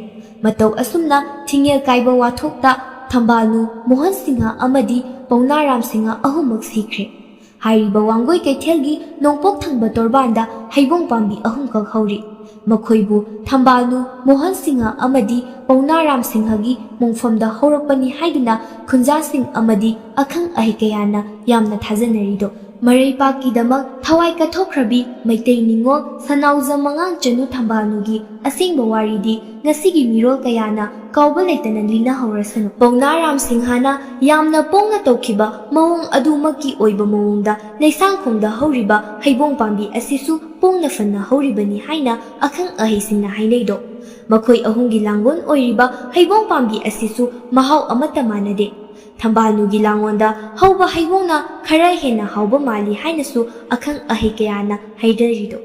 ꯃꯇꯧ ꯑꯁꯨꯝꯅ ꯊꯤꯡꯉꯦꯜ ꯀꯥꯏꯕ ꯋꯥꯊꯣꯛꯇ ꯊꯝꯕꯥꯜꯅꯨ ꯃꯣꯍꯟ ꯁꯤꯡꯍ ꯑꯃꯗꯤ ꯄꯧꯅꯥ ꯔꯥꯝ ꯁꯤꯡꯍ ꯑꯍꯨꯝꯃꯛ ꯁꯤꯈ꯭ꯔꯦ꯫ ꯍꯥꯏꯔꯤꯕ ꯋꯥꯡꯒꯣꯏ ꯀꯩꯊꯦꯜꯒꯤ ꯅꯣꯡꯄꯣꯛ ꯊꯪꯕ ꯇꯣꯔꯕꯥꯟꯗ ꯍꯩꯕꯣꯡ ꯄꯥꯝꯕꯤ ꯑꯍꯨꯝꯈꯛ ꯍꯧꯔꯤ꯫ ꯃꯈꯣꯏꯕꯨ ꯊꯝꯕꯥꯜꯅꯨ ꯃꯣꯍꯟ ꯁꯤꯡꯍ ꯑꯃꯗꯤ ꯄꯧꯅꯥ ꯔꯥꯝ ꯁꯤꯡꯍꯒꯤ ꯃꯣꯡꯐꯝꯗ ꯍꯧꯔꯛꯄꯅꯤ ꯍꯥꯏꯗꯨꯅ ꯈꯨꯟꯖꯥꯁꯤꯡ ꯑꯃꯗꯤ ꯑꯈꯪ ꯑꯍꯩ ꯀꯌꯥꯅ ꯌꯥꯝꯅ ꯊꯥꯖꯅꯔꯤꯗꯣ꯫ ꯃꯔꯩꯄꯥꯛꯀꯤꯗꯃꯛ ꯊꯋꯥꯏ ꯀꯠꯊꯣꯛꯈ꯭ꯔꯕꯤ ꯃꯩꯇꯩ ꯅꯤꯉꯣꯜ ꯁꯅꯥꯎꯖꯝ ꯃꯉꯥꯡ ꯆꯅꯨ ꯊꯝꯕꯥꯜꯅꯨꯒꯤ ꯑꯁꯦꯡꯕ ꯋꯥꯔꯤꯗꯤ ꯉꯁꯤꯒꯤ ꯃꯤꯔꯣꯜ ꯀꯌꯥꯅ ꯀꯥꯎꯕ ꯂꯩꯇꯅ ꯂꯤꯅꯍꯧꯔꯁꯅꯨ꯫ ꯄꯧꯅꯥ ꯔꯥꯝ ꯁꯤꯡꯍꯅ ꯌꯥꯝꯅ ꯄꯣꯡꯅ ꯇꯧꯈꯤꯕ ꯃꯑꯣꯡ ꯑꯗꯨꯃꯛꯀꯤ ꯑꯣꯏꯕ ꯃꯑꯣꯡꯗ ꯂꯩꯁꯥꯡꯈꯣꯡꯗ ꯍꯧꯔꯤꯕ ꯍꯩꯕꯣꯡ ꯄꯥꯝꯕꯤ ꯑꯁꯤꯁꯨ ꯄꯣꯡꯅ ꯐꯅ ꯍꯧꯔꯤꯕꯅꯤ ꯍꯥꯏꯅ ꯑꯈꯪ ꯑꯍꯩꯁꯤꯡꯅ ꯍꯥꯏꯅꯩꯗꯣ꯫ ꯃꯈꯣꯏ ꯑꯍꯨꯝꯒꯤ ꯂꯥꯡꯒꯣꯜ ꯑꯣꯏꯔꯤꯕ ꯍꯩꯕꯣꯡ ꯄꯥꯝꯕꯤ ꯑꯁꯤꯁꯨ ꯃꯍꯥꯎ ꯑꯃꯠꯇ ꯃꯥꯟꯅꯗꯦ꯫ ꯊꯝꯕꯥꯜꯅꯨꯒꯤ ꯂꯥꯡꯉꯣꯟꯗ ꯍꯧꯕ ꯍꯩꯕꯣꯡꯅ ꯈꯔ ꯍꯦꯟꯅ ꯍꯥꯎꯕ ꯃꯥꯜꯂꯤ ꯍꯥꯏꯅꯁꯨ ꯑꯈꯪ ꯑꯍꯩ ꯀꯌꯥꯅ ꯍꯥꯏꯅꯔꯤꯗꯣ꯫